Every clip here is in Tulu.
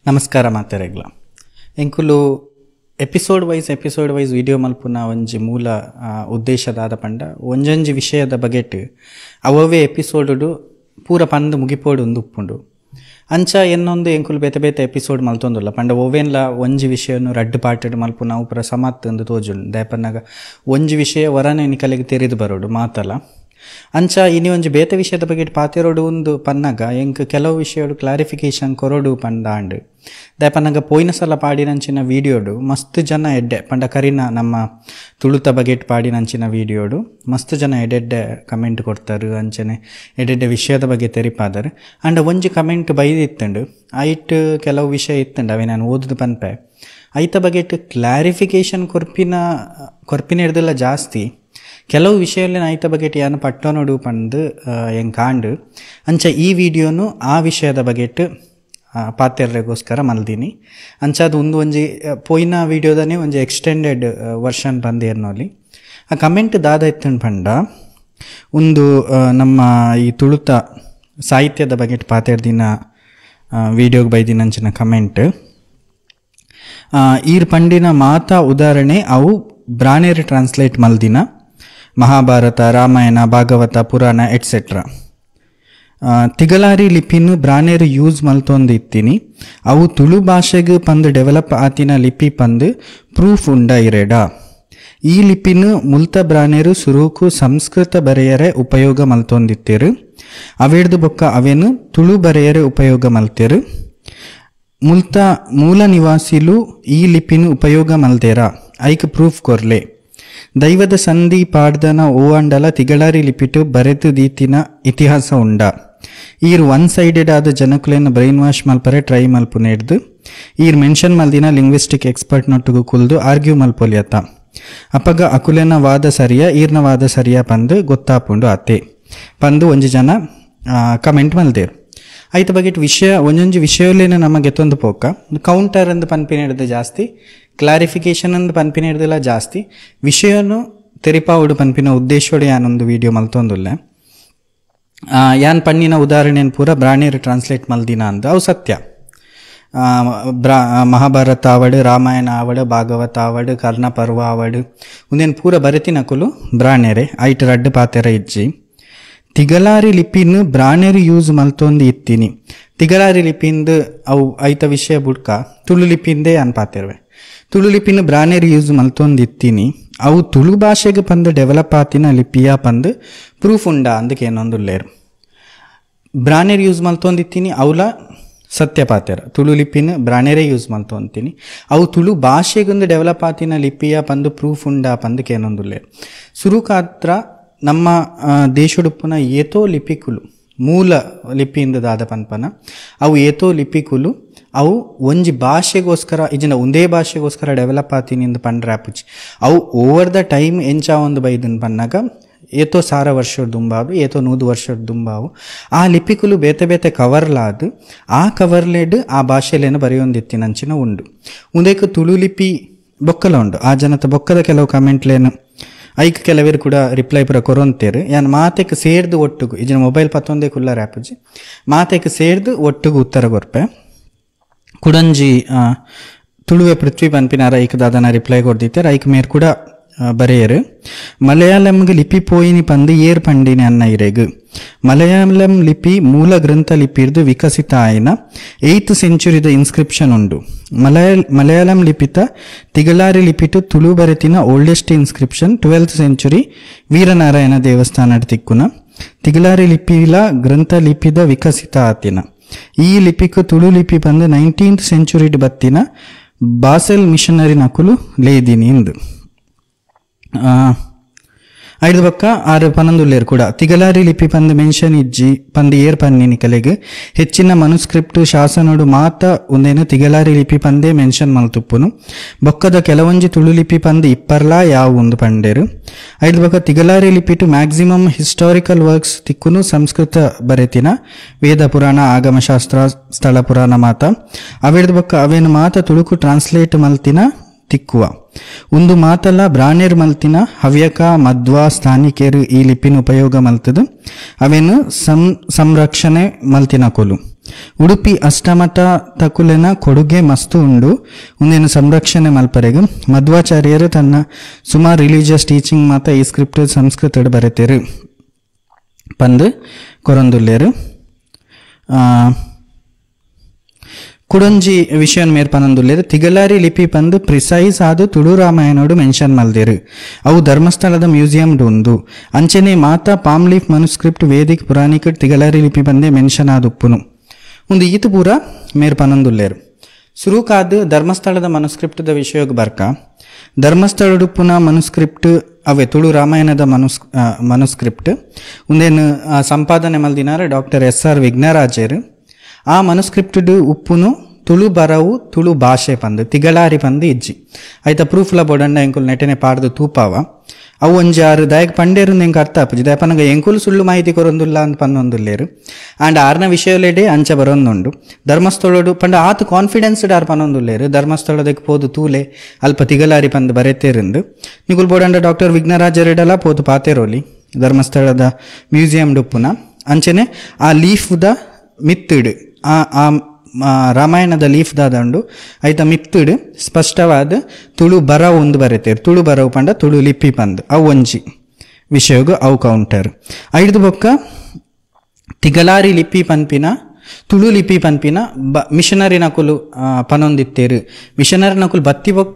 ನಮಸ್ಕಾರ ಮಾತೆರೆಗ್ಲ ಎಂಕುಲು episode wise video ಮಲ್ಪುನ ಒಂಜಿ ಮೂಲ ಉದ್ದೇಶದಾದ ಪಂಡ ಒಂಜೊಂಜಿ ವಿಷಯದ ಬಗೆಟ್ ಅವವೇ ಎಪಿಸೋಡು ಪೂರ ಪಂದು ಮುಗಿಪೋಡು ಒಂದು ಉಪ್ಪುಂಡು ಅಂಚ ಎನ್ನೊಂದು ಎಂಕುಲು ಬೇತೆ ಬೇತೆ ಎಪಿಸೋಡ್ ಮಲ್ತೊಂದುಲ್ಲ ಪಂಡ ಒವೇನ್ಲ ಒಂಜಿ ವಿಷಯನು ರಡ್ಡು ಪಾಟೆಡ್ ಮಲ್ಪುನ ಅವು ಪೂರ ಸಮತ್ ಎಂದು ತೋಜುಂಡು ದಾಯಪನ್ನಗ ಒಂಜಿ ವಿಷಯ ವರನೆ ನಿಕಲೆಗ್ ತೆರಿದು ಬರೋಡು ಮಾತಲ ಅಂಚ ಇನಿ ಒಂಜಿ ಬೇತೆ ವಿಷಯದ ಬಗ್ಗೆ ಪಾತೆರೋಡು ಒಂದು ಪನ್ನಗ ಎಂಕ್ ಕೆಲವು ವಿಷಯಡು ಕ್ಲಾರಿಫಿಕೇಶನ್ ಕೊರೋಡು ಪಂದಾಂಡು ದಾಯಪನ್ನಗ ಪೋಯಿನ ಸಲ ಪಾಡಿನಂಚಿನ ವೀಡಿಯೋಡು ಮಸ್ತ್ ಜನ ಎಡ್ಡೆ ಪಂಡ ಕರಿನ ನಮ್ಮ ತುಳುತ ಬಗೆಟ್ ಪಾಡಿನಂಚಿನ ವೀಡಿಯೋಡು ಮಸ್ತ್ ಜನ ಎಡೆಡ್ಡೆ ಕಮೆಂಟ್ ಕೊಡ್ತಾರೆ ಅಂಚನೆ ಎಡೆಡ್ಡೆ ವಿಷಯದ ಬಗ್ಗೆ ತೆರಿಪಾದರು ಅಂಡ ಒಂಜಿ ಕಮೆಂಟ್ ಬೈದಿತ್ತಂಡು ಐಟ್ ಕೆಲವು ವಿಷಯ ಇತ್ತಂಡು ಅವೇ ನಾನು ಓದುದು ಪನ್ಪೆ ಐತ ಬಗೆಟ್ ಕ್ಲಾರಿಫಿಕೇಶನ್ ಕೊರ್ಪಿನ ಹಿಡ್ದೆಲ್ಲ ಜಾಸ್ತಿ ಕೆಲವು ವಿಷಯದಲ್ಲಿ ಐತ ಬಗೆಟ್ ಯಾನು ಪಟ್ಟನೋಡು ಪಂದು ಎಂಕಾಂಡು ಅಂಚ ಈ ವಿಡಿಯೋನು ಆ ವಿಷಯದ ಬಗೆಟ್ ಪಾತೆರ್ರೆಗೋಸ್ಕರ ಮಲ್ದೀನಿ ಅಂಚ ಅದು ಒಂದು ಒಂಜಿ ಪೋಯಿನ ವಿಡಿಯೋದನೇ ಒಂಜಿ ಎಕ್ಸ್ಟೆಂಡೆಡ್ ವರ್ಷನ್ ಬಂದು ಎನ್ನೋಲಿ ಆ ಕಮೆಂಟ್ ದಾದ ಇತ್ತಂಡು ಪಂಡ ಒಂದು ನಮ್ಮ ಈ ತುಳುತ ಸಾಹಿತ್ಯದ ಬಗೆಟ್ ಪಾತೆರ್ದಿನ ವಿಡಿಯೋಗೆ ಬೈದಿನ ಅಂಚಿನ ಕಮೆಂಟ್ ಈರ್ ಪಂಡಿನ ಮಾತಾ ಉದಾಹರಣೆ ಅವು ಬ್ರಾಣೇರ್ ಟ್ರಾನ್ಸ್ಲೇಟ್ ಮಲ್ದಿನ ಮಹಾಭಾರತ ರಾಮಾಯಣ ಭಾಗವತ ಪುರಾಣ ಎಟ್ಸೆಟ್ರಾ ತಿಗಲಾರಿ ಲಿಪಿನು ಬ್ರಾಣೇರು ಯೂಸ್ ಮಲ್ತೊಂದು ಇತ್ತೀನಿ ಅವು ತುಳು ಭಾಷೆಗೆ ಪಂದು ಡೆವಲಪ್ ಆತಿನ ಲಿಪಿ ಪಂದು ಪ್ರೂಫ್ ಉಂಡ ಇರೆಡ ಈ ಲಿಪಿನು ಮುಲ್ತ ಬ್ರಾಣೇರು ಸುರುಕು ಸಂಸ್ಕೃತ ಬರೆಯರೆ ಉಪಯೋಗ ಮಲ್ತೊಂದಿತ್ತೀರು ಅವೇಡ್ದು ಬೊಕ್ಕ ಅವೇನು ತುಳು ಬರೆಯರೆ ಉಪಯೋಗ ಮಲ್ತೇರು ಮುಲ್ತ ಮೂಲ ನಿವಾಸಿಲು ಈ ಲಿಪಿನು ಉಪಯೋಗ ಮಲ್ತೇರ ಐಕ್ ಪ್ರೂಫ್ ಕೊರ್ಲೆ ದೈವದ ಸಂಧಿ ಪಾಡ್ದನ ಓವಾಂಡಲ ತಿಗಳಾರಿ ಲಿಪಿಟು ಬರೆದು ದೀತಿನ ಇತಿಹಾಸ ಉಂಡ ಈರ್ ಒನ್ ಸೈಡೆಡ್ ಆದ ಜನಕುಲೇನ ಬ್ರೈನ್ ವಾಶ್ ಮಲ್ಪರೆ ಟ್ರೈ ಮಲ್ಪುನೇಡ್ದು ಈರ್ ಮೆನ್ಷನ್ ಮಲ್ದಿನ ಲಿಂಗ್ವಿಸ್ಟಿಕ್ ಎಕ್ಸ್ಪರ್ಟ್ ನೊಟ್ಟುಗು ಕುಲ್ದು ಆರ್ಗ್ಯೂ ಮಲ್ಪೊಲಿಯತ್ತ ಅಪಗ ಅಕುಲೇನ ವಾದ ಸರಿಯ ಈರ್ನ ವಾದ ಸರಿಯ ಪಂದು ಗೊತ್ತಾಪುಂಡು ಅತ್ತೆ ಪಂದು ಒಂಜಿ ಜನ ಕಮೆಂಟ್ ಮಲ್ದೇರು ಐತ ಬಗೆಟ್ ವಿಷಯ ಒಂಜೊಂಜಿ ವಿಷಯಲೇನ ನಮಗೆ ತೊಂದು ಪೋಕ ಕೌಂಟರ್ ಅಂದು ಪನ್ಪಿನ ಹಿಡ್ದು ಜಾಸ್ತಿ ಕ್ಲಾರಿಫಿಕೇಶನ್ ಅಂದು ಪನ್ಪಿನ ಹಿಡ್ದೆಲ್ಲ ಜಾಸ್ತಿ ವಿಷಯನು ತೆರಿಪಾವುಡು ಪನ್ಪಿನ ಉದ್ದೇಶೋಡು ಯಾನೊಂದು ವಿಡಿಯೋ ಮಲ್ತೊಂದುಲ್ಲ ಯಾನ್ ಪಣ್ಣಿನ ಉದಾಹರಣೆಯನ್ನು ಪೂರ ಬ್ರಾಣೇರು ಟ್ರಾನ್ಸ್ಲೇಟ್ ಮಲ್ದಿನ ಅಂದು ಅವು ಸತ್ಯ ಮಹಾಭಾರತ ಆವಡು ರಾಮಾಯಣ ಆವಡು ಭಾಗವತ ಆವಡು ಕರ್ಣ ಪರ್ವ ಆವಡು ಒಂದೇನು ಪೂರ ಬರೆತಿನಕುಲು ಬ್ರಾಣೇರೆ ಐಟ್ ರಡ್ಡು ಪಾತೆರ ಇಜ್ಜಿ ತಿಗಲಾರಿ ಲಿಪಿನ ಬ್ರಾಣೇರು ಯೂಸ್ ಮಲ್ತೊಂದು ಇತ್ತೀನಿ ತಿಗಲಾರಿ ಲಿಪಿಂದು ಅವು ಐತ ವಿಷಯ ಬುಡ್ಕ ತುಳು ಲಿಪಿಂದೇ ಅನ್ಪಾತಿರುವೆ ತುಳು ಲಿಪಿನ ಬ್ರಾಣೇರು ಯೂಸ್ ಮಲ್ತೊಂದು ಇತ್ತೀನಿ ಅವು ತುಳು ಭಾಷೆಗೆ ಪಂದು ಡೆವಲಪ್ ಆತಿನ ಲಿಪಿಯ ಪಂದು ಪ್ರೂಫ್ ಉಂಡ ಅಂದಕ್ಕೆ ಏನೊಂದುಲ್ಲೇರು ಬ್ರಾಣೇರು ಯೂಸ್ ಮಲ್ತೊಂದಿತ್ತೀನಿ ಅವಲ ಸತ್ಯ ಪಾತೆರ ತುಳು ಲಿಪಿನ ಬ್ರಾಣೇರೇ ಯೂಸ್ ಮಲ್ತೊಂತೀನಿ ಅವು ತುಳು ಭಾಷೆಗೊಂದು ಡೆವಲಪ್ ಆತಿನ ಲಿಪಿಯ ಪಂದು ಪ್ರೂಫ್ ಉಂಡ ಪಂದಕ್ಕೆ ಏನೊಂದುಲ್ಲೇರು ಸುರುಕಾತ್ರ ನಮ್ಮ ದೇಶಡುಪ್ಪುನ ಏತೋ ಲಿಪಿಕುಲು ಮೂಲ ಲಿಪಿಯಿಂದ ದಾದ ಪನ್ಪನ ಅವು ಏತೋ ಲಿಪಿಕುಲು ಅವು ಒಂಜಿ ಭಾಷೆಗೋಸ್ಕರ ಇಜಿನ ಒಂದೇ ಭಾಷೆಗೋಸ್ಕರ ಡೆವಲಪ್ ಆತೀನಿ ಎಂದು ಪಂಡ್ರೆ ಆಪುಜಿ ಅವು over the time ಎಂಚ ಒಂದು ಬೈದನ್ ಪನ್ನಾಗ ಏತೋ ಸಾರ ವರ್ಷದ ದುಂಬಾವು ಏತೋ 100 ವರ್ಷದ ದುಂಬಾವು ಆ ಲಿಪಿಕುಲು ಬೇತೆ ಬೇತೆ ಕವರ್ಲಾದು ಆ ಕವರ್ಲೆಡ್ ಆ ಭಾಷೆಲೇನು ಬರೆಯೊಂದಿತ್ತಿನಂಚಿನ ಉಂಡು ಉಂದೇಕು ತುಳು ಲಿಪಿ ಬೊಕ್ಕಲ ಉಂಡು ಆ ಜನತ ಬೊಕ್ಕದ ಕೆಲವು ಕಮೆಂಟ್ಲೇನು ಐಕ್ ಕೆಲವರು ಕೂಡ ರಿಪ್ಲೈ ಪೂರ ಕೊರೊಂತೇರು ಯಾನ್ ಮಾತೆಕ್ ಸೇರ್ದು ಒಟ್ಟುಗು ಇಜಿನ ಮೊಬೈಲ್ ಪತ್ತೊಂದೇ ಕುಲ್ಲರ್ ಆಪುಜಿ ಮಾತೆಕ್ ಸೇರ್ದು ಒಟ್ಟುಗು ಉತ್ತರ ಕೊರ್ಪೆ ಕುಡಂಜಿ ತುಳುವೆ ಪೃಥ್ವಿ ಪನ್ಪಿನಾರ ಐಕ್ ದಾದನ ರಿಪ್ಲೈ ಕೊರ್ದಿತ್ತೇರು ಐಕ್ ಮೇರ್ ಕೂಡ ಬರೆಯರು ಮಲಯಾಳಂಗೆ ಲಿಪಿ ಪೋಯಿನಿ ಪಂದು ಏರ್ ಪಂಡಿನಿ ಅನ್ನ ಇರೆಗು ಮಲಯಾಳಂ ಲಿಪಿ ಮೂಲ ಗ್ರಂಥ ಲಿಪಿರ್ದು ವಿಕಸಿತ ಆಯಿನ 8th ಸೆಂಚುರಿದ ಇನ್ಸ್ಕ್ರಿಪ್ಷನ್ ಉಂಡು ಮಲಯಾಳಂ ಲಿಪಿತ ತಿಗಲಾರಿ ಲಿಪಿಟು ತುಳು ಬರೆತಿನ oldest inscription 12th century Veeranarayana ದೇವಸ್ಥಾನ ತಿಕ್ಕುನ ತಿಗಲಾರಿ ಲಿಪಿಲ ಗ್ರಂಥ ಲಿಪಿದ ವಿಕಸಿತ ಆತಿನ ಈ ಲಿಪಿಕು ತುಳು ಲಿಪಿ ಬಂದು 19th century ಬತ್ತಿನ Basel missionary ನಕುಲು ಲೇದಿನಿ ಇಂದು ಐದು ಪಕ್ಕ ಆರು ಪನ್ನೊಂದುಲ್ಲೇರು ಕೂಡ ತಿಗಲಾರಿ ಲಿಪಿ ಪಂದು ಮೆನ್ಷನ್ ಇಜ್ಜಿ ಪಂದು ಏರ್ ಪನ್ನಿನಿ ಕಲೆಗ್ ಹೆಚ್ಚಿನ ಮನುಸ್ಕ್ರಿಪ್ಟ್ ಶಾಸನೋಡು ಮಾತ ಒಂದೇನು ತಿಗಲಾರಿ ಲಿಪಿ ಪಂದೇ ಮೆನ್ಷನ್ ಮಲ್ತುಪ್ಪುನು ಬೊಕ್ಕದ ಕೆಲವೊಂಜಿ ತುಳು ಲಿಪಿ ಪಂದು ಇಪ್ಪರ್ಲಾ ಯಾವ ಒಂದು ಪಂಡೇರು ಐದು ಪಕ್ಕ ತಿಗಲಾರಿ ಲಿಪಿಟು maximum historical works ತಿಕ್ಕುನು ಸಂಸ್ಕೃತ ಬರೆತಿನ ವೇದ ಪುರಾಣ ಆಗಮಶಾಸ್ತ್ರ ಸ್ಥಳ ಪುರಾಣ ಮಾತ ಅವೆಡ್ದು ಬೊಕ್ಕ ಅವೇನು ಮಾತ ತುಳುಕು ಟ್ರಾನ್ಸ್ಲೇಟ್ ಮಲ್ತಿನ ತಿಕ್ಕುವ ಒಂದು ಮಾತಲ್ಲ ಬ್ರಾಣೇರ್ ಮಲ್ತಿನ ಹವ್ಯಕ ಮಧ್ವ ಸ್ಥಾನಿಕೇರು ಈ ಲಿಪಿನ ಉಪಯೋಗ ಮಲ್ತದು ಅವೇನು ಸಂರಕ್ಷಣೆ ಮಲ್ತಿನ ಕೊಲು Udupi ಅಷ್ಟಮಠ ತಕುಲೆನ ಕೊಡುಗೆ ಮಸ್ತು ಉಂಡು ಉಂದೇನು ಸಂರಕ್ಷಣೆ ಮಲ್ಪರೆಗ್ ಮಧ್ವಾಚಾರ್ಯರು ತನ್ನ ಸುಮಾರು ರಿಲಿಜಿಯಸ್ ಟೀಚಿಂಗ್ ಮಾತ ಈ ಸ್ಕ್ರಿಪ್ಟ್ ಸಂಸ್ಕೃತಡ್ ಬರೆತೇರು ಪಂದು ಕೊರಂದುಲ್ಲೇರು. ಕುಡೊಂಜಿ ವಿಷಯನ್ ಮೇರ್ ಪನೊಂದುಲ್ಲೇರು ತಿಗಲಾರಿ ಲಿಪಿ ಪಂದು ಪ್ರಿಸೈಸ್ ಆದ್ ತುಳು ರಾಮಾಯಣೋಡು ಮೆನ್ಷನ್ ಮಲ್ದೇರು ಅವು ಧರ್ಮಸ್ಥಳದ ಮ್ಯೂಸಿಯಂ ಉಂದು ಅಂಚನೆ ಮಾತಾ palm leaf manuscript Vedic Puranic Tigalari ಲಿಪಿ ಪಂದೇ ಮೆನ್ಷನ್ ಆದುಪ್ಪುನು ಒಂದು ಈತು ಪೂರ ಮೇರ್ ಪನೊಂದುಲ್ಲೇರು. ಸುರುಕಾದ್ ಧರ್ಮಸ್ಥಳದ ಮನುಸ್ಕ್ರಿಪ್ಟ್ದ ವಿಷಯಕ್ಕೆ ಬರ್ಕ ಧರ್ಮಸ್ಥಳಡುಪ್ಪುನ ಮನುಸ್ಕ್ರಿಪ್ಟ್ ಅವೇ ತುಳು ರಾಮಾಯಣದ ಮನುಸ್ಕ್ರಿಪ್ಟ್ ಉಂದೇನು ಸಂಪಾದನೆ ಮಲ್ದಿನಾರ doctor S R ವಿಘ್ನರಾಜರು. ಆ ಮನುಸ್ಕ್ರಿಪ್ಟ್ ಉಪ್ಪುನು ತುಳು ಬರವು ತುಳು ಭಾಷೆ ಪಂದು ತಿಗಳಾರಿ ಪಂದು ಇಜ್ಜಿ ಆಯ್ತಾ ಪ್ರೂಫ್ಲ ಬೋಡಂಡ ಎಂಕುಲು ನೆಟನೆ ಪಾಡ್ದು ತೂಪಾವ ಅವು ಒಂಜಿ ಆರು ದಾಯಕ್ ಪಂಡೇರು ಎಂಕ್ ಅರ್ಥ ಆಪುಜಿ ದಾಯಪನಗ ಎಂಕುಲು ಸುಳ್ಳು ಮಾಹಿತಿ ಕೊರೊಂದುಲ್ಲ ಅಂತ ಪನ್ನೊಂದುಲ್ಲೇರು ಆಂಡ್ ಆರ್ನ ವಿಷಯಲೆಡೆ ಅಂಚ ಬರೊಂದುಂಡು. ಧರ್ಮಸ್ಥಳಡು ಪಂಡ ಆತು ಕಾನ್ಫಿಡೆನ್ಸ್ ಆರ್ ಪನ್ನೊಂದುಲ್ಲೇರು ಧರ್ಮಸ್ಥಳದಕ್ಕೆ ಪೋದು ತೂಲೆ ಅಲ್ಪ ತಿಗಲಾರಿ ಪಂದು ಬರೆತೇರಿಂದು ನಿಕುಲು ಬೋಡಂಡ ಡಾಕ್ಟರ್ ವಿಘ್ನರಾಜರೆಡಲ ಪೋದು ಪಾತೇರೋಲಿ ಧರ್ಮಸ್ಥಳದ ಮ್ಯೂಸಿಯಂ ಡುಪ್ಪುನ ಅಂಚನೆ ಆ ಲೀಫ್ದ ಮಿತ್ತಿಡು ಆ ಆ ರಾಮಾಯಣದ ಲೀಫ್ ದಾದಂಡು ಐತ ಮಿತ್ತಿಡು ಸ್ಪಷ್ಟವಾದ ತುಳು ಬರವು ಒಂದು ಬರೆತೇರು ತುಳು ಬರವು ಪಂಡ ತುಳು ಲಿಪಿ ಪಂದು ಅವು ಒಂಜಿ ವಿಷಯಗು ಅವು ಕೌಂಟರ್. ಐದು ಬೊಕ್ಕ ತಿಗಲಾರಿ ಲಿಪಿ ಪನ್ಪಿನ ತುಳು ಲಿಪಿ ಪನ್ಪಿನ ಮಿಷನರಿ ನಕುಲು ಪನೊಂದಿತ್ತೇರು ಮಿಷನರಿ ನಕುಲು ಬತ್ತಿ ಬೊಕ್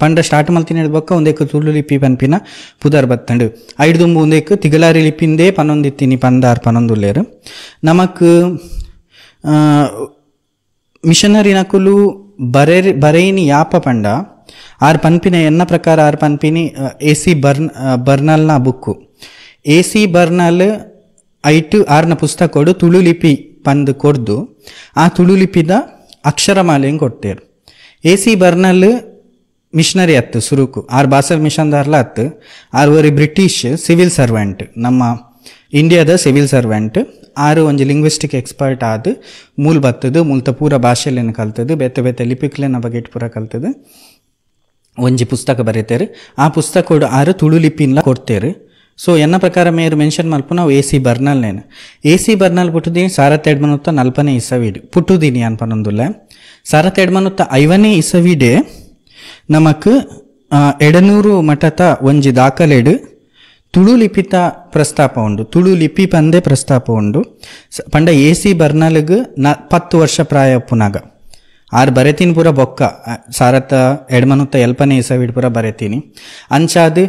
ಪಂಡ ಸ್ಟಾರ್ಟ್ ಮಲ್ತಿನ ಬೊಕ್ಕ ಒಂದೇಕು ತುಳು ಲಿಪಿ ಪನ್ಪಿನ ಪುದರ್ ಬತ್ತಂಡು ಐದು ಒಂದೇಕು ತಿಗಲಾರಿ ಲಿಪಿಂದೇ ಪನೊಂದಿತ್ತೀನಿ ಪಂದಾರ್ ಪನೊಂದುಲ್ಲೇರು. ನಮಕ್ ಮಿಷನರಿ ನಕುಲು ಬರೇನಿ ಯಾಪ ಪಂಡ ಆರ್ ಪನ್ಪಿನ ಎನ್ನ ಪ್ರಕಾರ ಆರ್ ಪನ್ಪಿನಿ ಎ ಸಿ ಬರ್ನಲ್ನ book A C Bernal ಐಟು ಆರ್ನ ಪುಸ್ತಕೋಡು ತುಳು ಲಿಪಿ ಪಂದು ಕೊಡ್ದು ಆ Tulu ಲಿಪಿದ ಅಕ್ಷರಮಾಲೆಯನ್ನು ಕೊಡ್ತೇರು. A C Bernal missionary ಅತ್ತು ಸುರುಕು ಆರ್ ಬಾಸಲ್ ಮಿಷನ್ದಾರ್ಲ ಅತ್ತು ಆರ್ ಒರಿ British civil servant ನಮ್ಮ ಇಂಡಿಯಾದ ಸಿವಿಲ್ ಸರ್ವೆಂಟ್ ಆರು ಒಂಜಿ ಲಿಂಗ್ವಿಸ್ಟಿಕ್ ಎಕ್ಸ್ಪರ್ಟ್ ಆದ್ ಮೂಲ್ ಬತ್ತದು ಮೂಲ್ತ ಪೂರ ಭಾಷೆಲೇನು ಕಲ್ತದು ಬೇತೆ ಬೇತೆ ಲಿಪಿಕ್ಲೇನ ಬಗೆಟ್ ಪೂರ ಕಲ್ತದು ಒಂಜಿ ಪುಸ್ತಕ ಬರೀತೇರು ಆ ಪುಸ್ತಕೋಡು ಆರು ತುಳು ಲಿಪಿನ್ಲ ಕೊಡ್ತೇರು. ಸೊ ಎನ್ನ ಪ್ರಕಾರ ಮೇರು ಮೆನ್ಷನ್ ಮಲ್ಪು ನಾವು ಎ ಸಿ ಬರ್ನಲ್ ನೇನು A C Bernal ಪುಟ್ಟುದೀನಿ 1840ನೇ ಇಸವಿಡು ಪುಟ್ಟುದೀನಿ ಅನ್ಪನೊಂದುಲ್ಲ 1850ನೇ ಇಸವಿಡೆ ನಮಕ್ ಎಡನೂರು ಮಠದ ಒಂಜಿ ದಾಖಲೆಡು ತುಳು ಲಿಪಿತ ಪ್ರಸ್ತಾಪ ಉಂಡು ತುಳು ಲಿಪಿ ಪಂದೇ ಪ್ರಸ್ತಾಪ ಉಂಡು ಪಂಡ ಎ ಸಿ ಬರ್ನಲ್ಗ್ 10 ವರ್ಷ ಪ್ರಾಯ ಪುನಗ ಆರು ಬರೆತೀನಿ ಪೂರ ಬೊಕ್ಕ 1880ನೇ ಇಸವಿಡ್ ಪೂರ ಬರೆತೀನಿ ಅಂಚಾದ್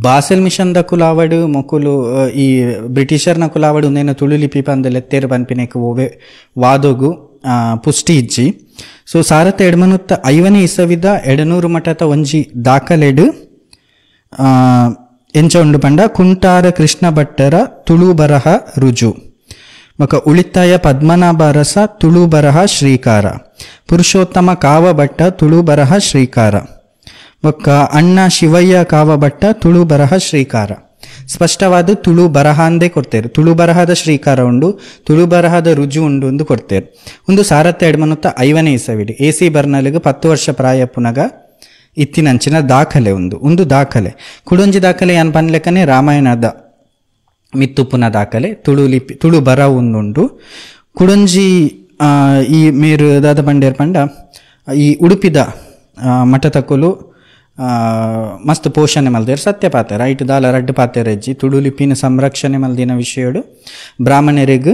ಬಾಸೆಲ್ ಮಿಷನ್ ದಕುಲಾವಡು ಮೊಕುಲು ಈ ಬ್ರಿಟಿಷರ್ನ ಕುಲಾವಡು ಒಂದೇನು ತುಳು ಲಿಪಿ ಪಂದು ಲೆತ್ತೇರು ಪನ್ಪಿನೆಕ್ ಓವೆ ವಾದೋಗು ಪುಷ್ಟಿ ಇಜ್ಜಿ. ಸೊ 1850ನೇ ಇಸವಿದ ಎಡನೂರು ಮಠದ ಒಂಜಿ ದಾಖಲೆಡು ಎಂಚ ಉಂಡು ಪಂಡ ಕುಂಟಾರ ಕೃಷ್ಣ ಭಟ್ಟರ ತುಳು ಬರಹ ರುಜು ಬೊಕ ಉಳಿತಾಯ ಪದ್ಮನಾಭ ಅರಸ ತುಳು ಬರಹ ಶ್ರೀಕಾರ ಪುರುಷೋತ್ತಮ ಕಾವಭಟ್ಟ ತುಳು ಬರಹ ಶ್ರೀಕಾರ ಬೊಕ್ಕ ಅಣ್ಣ ಶಿವಯ್ಯ ಕಾವಭಟ್ಟ ತುಳು ಬರಹ ಶ್ರೀಕಾರ. ಸ್ಪಷ್ಟವಾದ ತುಳು ಬರಹ ಅಂದೇ ಕೊಡ್ತೇರು ತುಳು ಬರಹದ ಶ್ರೀಕಾರ ಉಂಡು ತುಳು ಬರಹದ ರುಜು ಉಂಡು ಎಂದು ಕೊಡ್ತೇರು. ಒಂದು 1850ನೇ ಇಸವಿಡು ಎ ಸಿ ಬರ್ನಲ್ಗೆ 10 ವರ್ಷ ಪ್ರಾಯ ಪುನಗ ಇತ್ತಿನಂಚಿನ ದಾಖಲೆ ಒಂದು ಒಂದು ದಾಖಲೆ ಕುಡೊಂಜಿ ದಾಖಲೆ ಏನ್ ಪನ್ಲೆಕ್ಕನೆ ರಾಮಾಯಣದ ಮಿತ್ತುಪ್ಪುನ ದಾಖಲೆ ತುಳು ಲಿಪಿ ತುಳು ಬರ ಒಂದುಂಡು. ಕುಡೊಂಜಿ ಈ ಮೇರು ದಾದ ಪಂಡೇರ್ ಪಂಡ ಈ ಉಡುಪಿದ ಮಠತಕುಲು ಮಸ್ತ್ ಪೋಷಣೆ ಮಲ್ದೇರು ಸತ್ಯ ಪಾತೆರ ಐಟು ದಾಲ ರಡ್ಡು ಪಾತೆರಜ್ಜಿ ತುಳು ಲಿಪಿನ ಸಂರಕ್ಷಣೆ ಮಲ್ದಿನ ವಿಷಯಡು ಬ್ರಾಹ್ಮಣರಿಗ್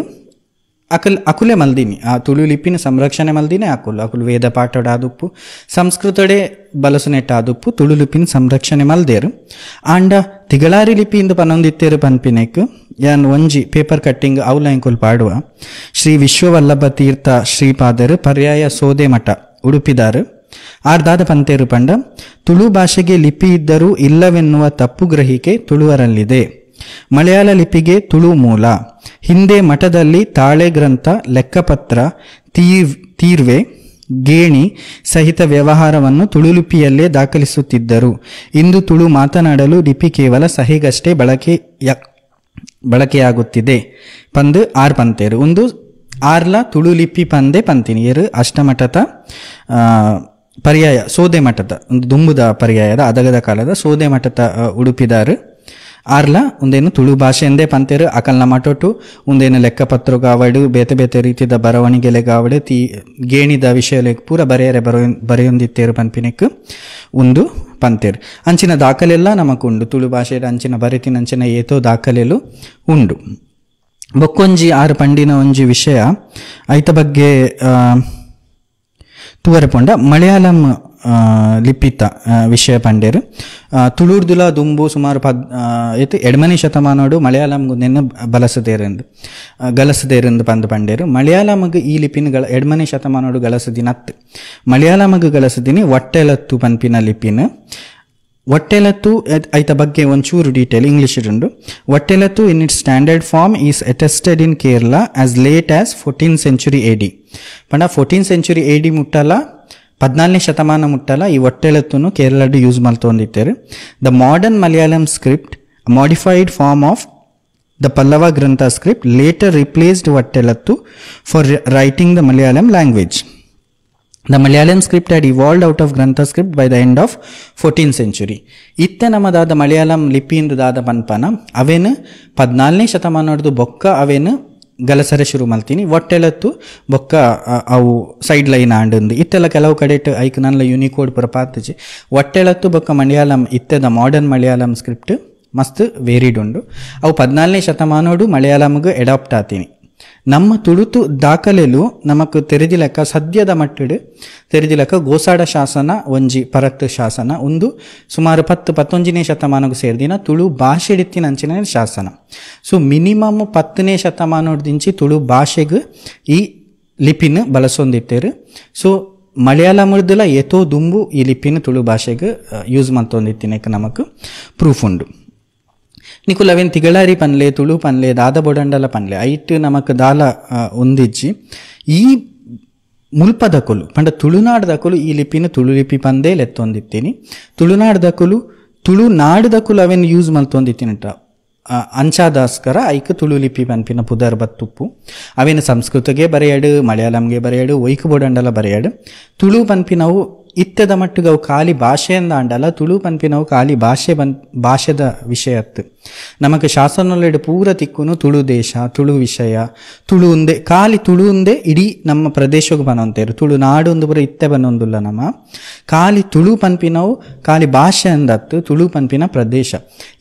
ಅಕುಲೆ ಮಲ್ದಿನಿ ಆ ತುಳು ಲಿಪಿನ ಸಂರಕ್ಷಣೆ ಮಲ್ದಿನಿ ಅಕುಲು ಅಕುಲು ವೇದ ಪಾಠಡ ಆದುಪ್ಪು ಸಂಸ್ಕೃತಡೆ ಬಲಸುನೆಟ್ಟ ಆದುಪ್ಪು ತುಳು ಲಿಪಿನ ಸಂರಕ್ಷಣೆ ಮಲ್ದೇರು. ಆಂಡ ತಿಗಳಾರಿ ಲಿಪಿಯಿಂದ ಪನೊಂದಿತ್ತೇರು ಪನ್ಪಿನೆಕ್ ಯಾನ್ ಒಂಜಿ ಪೇಪರ್ ಕಟ್ಟಿಂಗ್ ಅವ್ಲ ಎಂಕುಲು ಪಾಡುವ ಶ್ರೀ ವಿಶ್ವವಲ್ಲಭ ತೀರ್ಥ ಶ್ರೀಪಾದರು ಪರ್ಯಾಯ ಸೋದೆ ಮಠ ಉಡುಪಿದಾರು ಆರ್ದಾದ ಪಂತೇರು ಪಂಡ ತುಳು ಭಾಷೆಗೆ ಲಿಪಿ ಇದ್ದರೂ ಇಲ್ಲವೆನ್ನುವ ತಪ್ಪು ಗ್ರಹಿಕೆ ತುಳುವರಲ್ಲಿದೆ. ಮಲಯಾಳ ಲಿಪಿಗೆ ತುಳು ಮೂಲ. ಹಿಂದೆ ಮಠದಲ್ಲಿ ತಾಳೆ ಗ್ರಂಥ ಲೆಕ್ಕಪತ್ರ ತೀರ್ವೆ ಗೇಣಿ ಸಹಿತ ವ್ಯವಹಾರವನ್ನು ತುಳು ಲಿಪಿಯಲ್ಲೇ ದಾಖಲಿಸುತ್ತಿದ್ದರು. ಇಂದು ತುಳು ಮಾತನಾಡಲು ಲಿಪಿ ಕೇವಲ ಸಹಿಗಷ್ಟೇ ಬಳಕೆಯಾಗುತ್ತಿದೆ ಪಂದು ಆರ್ ಪಂತೇರು. ಒಂದು ಆರ್ಲ ತುಳು ಲಿಪಿ ಪಂದೆ ಪಂತಿನಿ ಏರು ಅಷ್ಟಮಠದ ಪರ್ಯಾಯ ಸೋದೆ ಮಠದ ಒಂದು ದುಂಬುದ ಪರ್ಯಾಯದ ಅದಗದ ಕಾಲದ ಸೋದೆ ಮಠದ ಉಡುಪಿದಾರು ಆರ್ಲ ಉಂದೇನು ತುಳು ಭಾಷೆಂದೇ ಪಂತೇರು ಅಕಲ್ನ ಮಟೊಟು ಉಂದೇನು ಲೆಕ್ಕಪತ್ರಗಾವಡು ಬೇತೆ ಬೇತೆ ರೀತಿದ ಬರವಣಿಗೆಲೆಗಾವಡು ತೀ ಗೇಣಿದ ವಿಷಯಲೆಗ್ ಪೂರ ಬರೆಯರೆ ಬರೆಯೊಂದಿತ್ತೇರು ಪನ್ಪಿನೆಕ್ ಉಂದು ಪಂತೇರು. ಅಂಚಿನ ದಾಖಲೆಲ್ಲ ನಮಕುಂಡು ತುಳು ಭಾಷೆಡ್ ಅಂಚಿನ ಬರೆತಿನ ಅಂಚಿನ ಏತೋ ದಾಖಲೆಲು ಉಂಡು. ಬೊಕ್ಕೊಂಜಿ ಆರು ಪಂಡಿನ ಒಂಜಿ ವಿಷಯ ಐತ ಬಗ್ಗೆ ತೂವರೆ ಪೊಂಡ ಮಲಯಾಳಂ ಲಿಪಿತ ವಿಷಯ ಪಂಡೇರು. ತುಳುರ್ದುಲ ದುಂಬು ಸುಮಾರು ಎಡ್ಮನೇ ಶತಮಾನೋಡು ಮಲಯಾಳಂ ನೆನ್ನ ಬಲಸದೇರೆಂದು ಗಲಸದೇರೆಂದು ಪಂದು ಪಂಡೇರು. ಮಲಯಾಳಮಗ್ ಈ ಲಿಪಿನ ಎಡ್ಮನೇ ಶತಮಾನೋಡು ಗಲಸದಿನ ಅತ್ತು ಮಲಯಾಳಮಗ್ ಗಲಸದಿನಿ ಒಟ್ಟೆಲತ್ತು ಪನ್ಪಿನ ಲಿಪಿನ. ಒಟ್ಟೆಲತ್ತು ಐತ ಬಗ್ಗೆ ಒಂಚೂರು ಡೀಟೇಲ್ ಇಂಗ್ಲೀಷ್ ಉಂಡು. Vattezhuthu in its standard form is attested in Kerala as late as 14th century AD. ಪಂಡ 14th century AD ಮುಟ್ಟಲ 14ನೇ ಶತಮಾನ ಮುಟ್ಟಲ ಈ ಒಟ್ಟೆಲತ್ತುನು ಕೇರಳಡ್ use ಮಲ್ತೊಂದಿತ್ತೇರು. The modern Malayalam script modified form of the Pallava Grantha script later replaced Vattezhuthu for writing the Malayalam language. The Malayalam script had evolved out of Grantha script by the end of 14th century. ಇತ್ತೆ ನಮ್ಮದಾದ ಮಲಯಾಳಂ ಲಿಪಿಯಿಂದ ದಾದ ಪನ್ಪನ ಅವೇನು 14ನೇ ಶತಮಾನದ ಬೊಕ್ಕ ಅವೇನು ಗಲಸರೆ ಶುರು ಮಲ್ತೀನಿ. ಒಟ್ಟೆಲತ್ತು ಬೊಕ್ಕ ಅವು ಸೈಡ್ ಲೈನ್ ಆಂಡಂದು ಇತ್ತೆಲ್ಲ ಕೆಲವು ಕಡೆ ಐಕ್ ನಲ್ಲ ಯೂನಿಕೋಡ್ ಪುರ ಪಾತಜಿ. ಒಟ್ಟೆಲತ್ತು ಬೊಕ್ಕ ಮಲಯಾಳಂ ಇತ್ತೆದ ಮಾಡರ್ನ್ ಮಲಯಾಳಂ ಸ್ಕ್ರಿಪ್ಟ್ ಮಸ್ತ್ ವೇರಿಡ್ ಉಂಡು. ಅವು 14ನೇ ಶತಮಾನೋಡು ಮಲಯಾಳಂಗೆ ಅಡಾಪ್ಟ್ ಆತೀನಿ. ನಮ್ಮ ತುಳುತು ದಾಖಲೆಲು ನಮಕ್ ತೆರೆದಿಲಕ್ಕ ಸದ್ಯದ ಮಟ್ಟಡು ತೆರೆದಿಲಕ್ಕ ಗೋಸಾಡ ಶಾಸನ ಒಂಜಿ ಪರತ್ ಶಾಸನ ಒಂದು ಸುಮಾರು 10-11ನೇ ಶತಮಾನಕ್ಕೂ ಸೇರಿದಿನ ತುಳು ಭಾಷೆಡಿತ್ತಿನ ಅಂಚಿನ ಶಾಸನ. ಸೊ ಮಿನಿಮಮ್ 10ನೇ ಶತಮಾನದಿಂಚಿ ತುಳು ಭಾಷೆಗೆ ಈ ಲಿಪಿನ ಬಳಸೊಂದಿತ್ತೇರು. ಸೊ ಮಲಯಾಳಮರ್ದಲ ಏತೋ ದುಂಬು ಈ ಲಿಪಿನ ತುಳು ಭಾಷೆಗೆ ಯೂಸ್ ಮಲ್ತೊಂದಿತ್ತಿನಕ್ಕೆ ನಮಕ್ ಪ್ರೂಫ್ ಉಂಡು. ನಿಕುಲ್ ಅವೇನು ತಿಗಳಾರಿ ಪನ್ಲೆ ತುಳು ಪನ್ಲೆ ದಾದ ಬೊಡಂಡಲ ಪನ್ಲೆ ಐಟ್ ನಮಕ್ ದಾಲ ಒಂದಿಜ್ಜಿ. ಈ ಮುಲ್ಪದಕುಲು ಪಂಡ ತುಳುನಾಡ್ದಕುಲು ಈ ಲಿಪಿನ ತುಳು ಲಿಪಿ ಪಂದೇ ಲೆತ್ತೊಂದಿತ್ತೀನಿ. ತುಳುನಾಡ್ದಕುಲು ತುಳುನಾಡ್ದಕುಲು ಅವೇನು ಯೂಸ್ ಮಲ್ತೊಂದಿತ್ತಿನಟ ಅಂಚಾದಾಸ್ಕರ ಐಕ್ ತುಳು ಲಿಪಿ ಪನ್ಪಿನ ಪುದರ್ ಬತ್ತುಪ್ಪು. ಅವೇನು ಸಂಸ್ಕೃತಗೆ ಬರೆಯಡು ಮಲಯಾಳಂಗೆ ಬರೆಯಡು ಒಯ್ಕು ಬೊಡಂಡಲ ಬರೆಯಡು. ತುಳು ಪನ್ಪಿನವು ಇತ್ತದ ಮಟ್ಟಿಗೆ ಅವು ಖಾಲಿ ಭಾಷೆಯಿಂದ ಅಂಡಲ್ಲ ತುಳು ಪನ್ಪಿನವು ಖಾಲಿ ಭಾಷೆ ಭಾಷೆದ ವಿಷಯತ್ತು. ನಮಗೆ ಶಾಸನೊಲೆಡು ಪೂರ ತಿಕ್ಕುನು ತುಳು ದೇಶ ತುಳು ವಿಷಯ ತುಳು ಉಂದೆ ಖಾಲಿ ತುಳು ಉಂದೆ ಇಡೀ ನಮ್ಮ ಪ್ರದೇಶಕ್ಕೆ ಬನ್ನೊಂತೇರು ತುಳು ನಾಡು ಒಂದು ಪೂರ ಇತ್ತೆ ಬನ್ನೊಂದುಲ್ಲ. ನಮ್ಮ ಖಾಲಿ ತುಳು ಪನ್ಪಿನವು ಖಾಲಿ ಭಾಷೆ ಅಂದತ್ತು ತುಳು ಪನ್ಪಿನ ಪ್ರದೇಶ.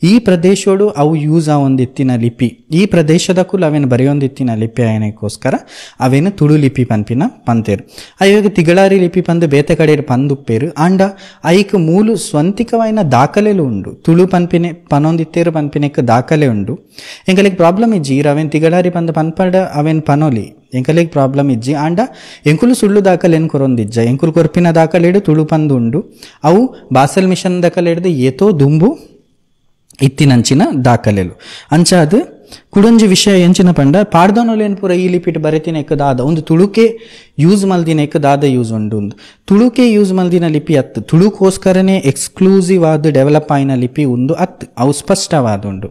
ಈ ಪ್ರದೇಶೋಡು ಅವು ಯೂಸ್ ಆವೊಂದಿತ್ತಿನ ಲಿಪಿ ಈ ಪ್ರದೇಶದ ಕುಲ ಅವೇನು ಬರೆಯೊಂದಿತ್ತಿನ ಲಿಪಿ ಆಯನಕ್ಕೋಸ್ಕರ ಅವೇನು ತುಳು ಲಿಪಿ ಪನ್ಪಿನ ಪಂತೇರು. ಅಯ್ಯೋಗ ತಿಗಳಾರಿ ಲಿಪಿ ಪಂದು ಬೇತೆ ಕಡೆ ಪಂದುಪ್ಪೇರು ಆಂಡ ಐಕ್ ಮೂಲು ಸ್ವಂತಿಕವಾಯಿನ ದಾಖಲೆಲು ಉಂಡು. ತುಳು ಪನ್ಪಿನೆ ಪನೊಂದಿತ್ತೇರು ಪನ್ಪಿನೆಕ್ ದಾಖಲೆ ಉಂಡು. ಎಂಕಲೆಗ್ ಪ್ರಾಬ್ಲಮ್ ಇಜ್ಜಿ ಅವೇನು ತಿಗಳಾರಿ ಪಂದು ಪನ್ಪಡ ಅವೇನು ಪನೊಲಿ ಎಂಕಲೆಗ್ ಪ್ರಾಬ್ಲಮ್ ಇಜ್ಜಿ. ಆಂಡ ಎಂಕುಲು ಸುಳ್ಳು ದಾಖಲೆನ್ ಕೊರೊಂದಿಜ್ಜ ಎಂಕುಲು ಕೊರ್ಪಿನ ದಾಖಲೆಡು ತುಳು ಪಂದು ಉಂಡು. ಅವು ಬಾಸಲ್ ಮಿಷನ್ ದಾಖಲೆ ಹಿಡ್ದು ಏತೋ ದುಂಬು ಇತ್ತಿನಂಚಿನ ದಾಖಲೆಲು. ಅಂಚಾದ ಕುಡೊಂಜಿ ವಿಷಯ ಎಂಚಿನ ಪಂಡ ಪಾಡ್ದನೊಲೇನ್ ಪೂರ ಈ ಲಿಪಿಟ್ ಬರೆತಿನ ಎಕ್ಕ ದಾದ ಒಂದು ತುಳುಕೆ ಯೂಸ್ ಮಲ್ದಿನ ಎಕ್ಕ ದಾದ ಯೂಸ್ ಉಂಡು. ಒಂದು ತುಳುಕೆ ಯೂಸ್ ಮಲ್ದಿನ ಲಿಪಿ ಅತ್ತು ತುಳುಕೋಸ್ಕರನೇ ಎಕ್ಸ್ಕ್ಲೂಸಿವ್ ಆದ ಡೆವಲಪ್ ಆಯಿನ ಲಿಪಿ ಒಂದು ಅತ್ತು ಅವು ಸ್ಪಷ್ಟವಾದ ಉಂಡು.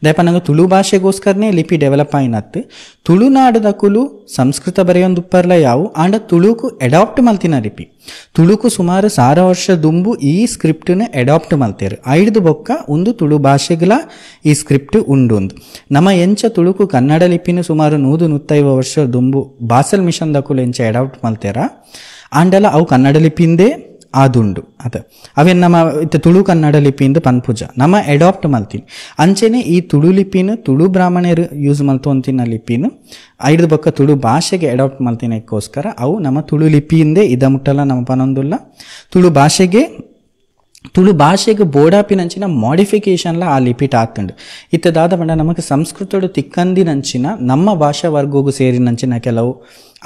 ದಯಪನಂಗ ತುಳು ಭಾಷೆಗೋಸ್ಕರನೇ ಲಿಪಿ ಡೆವಲಪ್ ಆಯಿನ ಅತ್ತು ತುಳುನಾಡದ ಕುಲು ಸಂಸ್ಕೃತ ಬರೆಯೊಂದು ಉಪ್ಪರ್ಲ ಯಾವು ಆಂಡ ತುಳುಕು ಅಡಾಪ್ಟ್ ಮಲ್ತಿನ ಲಿಪಿ. ತುಳುಕು ಸುಮಾರು 1000 ವರ್ಷ ದುಂಬು ಈ ಸ್ಕ್ರಿಪ್ಟ್ನ ಅಡಾಪ್ಟ್ ಮಲ್ತೇರು. ಐಡ್ದು ಬೊಕ್ಕ ಒಂದು ತುಳು ಭಾಷೆಗಳ ಈ ಸ್ಕ್ರಿಪ್ಟ್ ಉಂಡು. ಒಂದು ನಮ್ಮ ಎಂಚ ತುಳುಕು ಕನ್ನಡ ಲಿಪಿನ ಸುಮಾರು 100-150 ವರ್ಷ ದುಂಬು ಬಾಸಲ್ ಮಿಷನ್ ದಕುಲು ಎಂಚ ಅಡಾಪ್ಟ್ ಮಲ್ತೇರ ಆಂಡಲ ಅವು ಕನ್ನಡ ಲಿಪಿಂದೇ ಆದುಂಡು. ಅದ ಅವೇನು ನಮ್ಮ ಇತ್ತ ತುಳು ಕನ್ನಡ ಲಿಪಿಯಿಂದ ಪನ್ಪುಜ ನಮ್ಮ ಅಡಾಪ್ಟ್ ಮಲ್ತೀನಿ. ಅಂಚೆನೆ ಈ ತುಳು ಲಿಪಿನ ತುಳು ಬ್ರಾಹ್ಮಣರು ಯೂಸ್ ಮಲ್ತೊಂತಿನ ಲಿಪಿನ ಐದು ಬೊಕ್ಕ ತುಳು ಭಾಷೆಗೆ ಅಡಾಪ್ಟ್ ಮಲ್ತಿನಕ್ಕೋಸ್ಕರ ಅವು ನಮ್ಮ ತುಳು ಲಿಪಿಯಿಂದೇ ಇದ ಮುಟ್ಟಲ್ಲ ನಮ್ಮ ಪನೊಂದುಲ್ಲ. ತುಳು ಭಾಷೆಗೆ ತುಳು ಭಾಷೆಗೆ ಬೋಡಾಪಿನಂಚಿನ ಮಾಡಿಫಿಕೇಶನ್ಲ ಆ ಲಿಪಿಟ್ ಆತುಂಡು. ಇತ್ತದಾದ ಪಂಡ ನಮಗೆ ಸಂಸ್ಕೃತಡು ತಿಕ್ಕಂದಿನಂಚಿನ ನಮ್ಮ ಭಾಷಾ ವರ್ಗೋಗು ಸೇರಿನಂಚಿನ ಕೆಲವು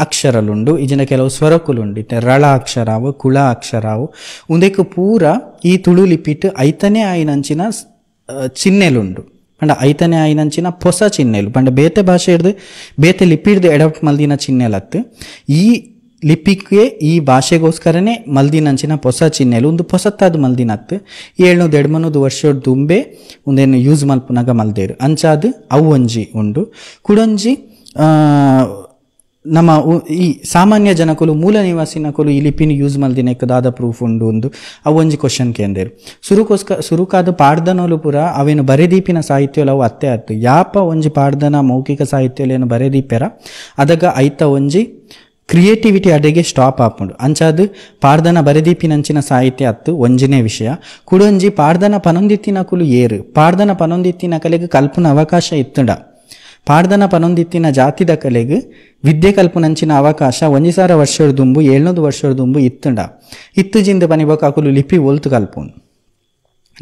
ಅಕ್ಷರಲುಂಡು ಇಜಿನ ಕೆಲವು ಸ್ವರಕುಲುಂಡು. ಇತ್ತೆ ರಳ ಅಕ್ಷರಾವು ಕುಳ ಅಕ್ಷರಾವು ಉಂದೆಕ್ ಪೂರ ಈ ತುಳು ಲಿಪಿಟ್ ಐತನೇ ಆಯಿನಂಚಿನ ಚಿಹ್ನೆಲುಂಡು. ಪಂಡ ಐತನೇ ಆಯಿನಂಚಿನ ಪೊಸ ಚಿಹ್ನೆಲು ಪಂಡ ಬೇತೆ ಭಾಷೆ ಹಿಡ್ದು ಬೇತೆ ಲಿಪಿ ಹಿಡ್ದು ಅಡಾಪ್ಟ್ ಮಲ್ದಿನ ಚಿಹ್ನೆಲತ್ತು ಈ ಲಿಪಿಗೆ ಈ ಭಾಷೆಗೋಸ್ಕರನೇ ಮಲ್ದಿನಂಚಿನ ಪೊಸ ಚಿಹ್ನೆಲು ಒಂದು ಪೊಸತ್ತಾದ ಮಲ್ದಿನತ್ತು 700-800 ವರ್ಷದ ದುಂಬೆ ಒಂದೇನು ಯೂಸ್ ಮಲ್ಪುನಾಗ ಮಲ್ದೇರು ಅಂಚಾದ ಅವು ಒಂಜಿ ಉಂಡು. ಕುಡೊಂಜಿ ನಮ್ಮ ಈ ಸಾಮಾನ್ಯ ಜನಕುಲು ಮೂಲ ನಿವಾಸಿನಕುಲು ಈ ಲಿಪಿನ ಯೂಸ್ ಮಲ್ದಿನಕ್ಕೆ ದಾದ ಪ್ರೂಫ್ ಉಂಡು ಒಂದು ಅವು ಒಂಜಿ ಕ್ವಶನ್ ಕೇಂದೇರು. ಸುರುಕಾದ ಪಾಡ್ದನೋಲು ಪೂರ ಅವೇನು ಬರೆದೀಪಿನ ಸಾಹಿತ್ಯಲು ಅವು ಅತ್ತೆ ಆತು. ಯಾಪ ಒಂಜಿ ಪಾಡ್ದನ ಮೌಖಿಕ ಸಾಹಿತ್ಯಲೇನು ಬರೆದೀಪೆರ ಅದಗ ಐತ ಒಂಜಿ ಕ್ರಿಯೇಟಿವಿಟಿ ಅಡೆಗೆ ಸ್ಟಾಪ್ ಆಪುಂಡು. ಅಂಚಾದು ಪಾಡ್ದನ ಬರೆದೀಪಿನಂಚಿನ ಸಾಹಿತ್ಯ ಅತ್ತು ಒಂಜಿನೇ ವಿಷಯ. ಕುಡೊಂಜಿ ಪಾಡ್ದನ ಪನೊಂದಿತ್ತಿನಕುಲು ಏರು ಪಾಡ್ದನ ಪನೊಂದಿತ್ತಿನ ಕಲೆಗೆ ಕಲ್ಪನ ಅವಕಾಶ ಇತ್ತುಂಡ ಪಾಡ್ದನ ಪನೊಂದಿತ್ತಿನ ಜಾತಿದ ಕಲೆಗೆ ವಿದ್ಯೆ ಕಲ್ಪನಂಚಿನ ಅವಕಾಶ 1000 ವರ್ಷದ ದುಂಬು 700 ವರ್ಷದ ದುಂಬು ಇತ್ತುಂಡ. ಇತ್ತುಜಿಂದ ಪನಿಬಕ ಅಕುಲು ಲಿಪಿ ಒಲ್ತು ಕಲ್ಪುಂಡು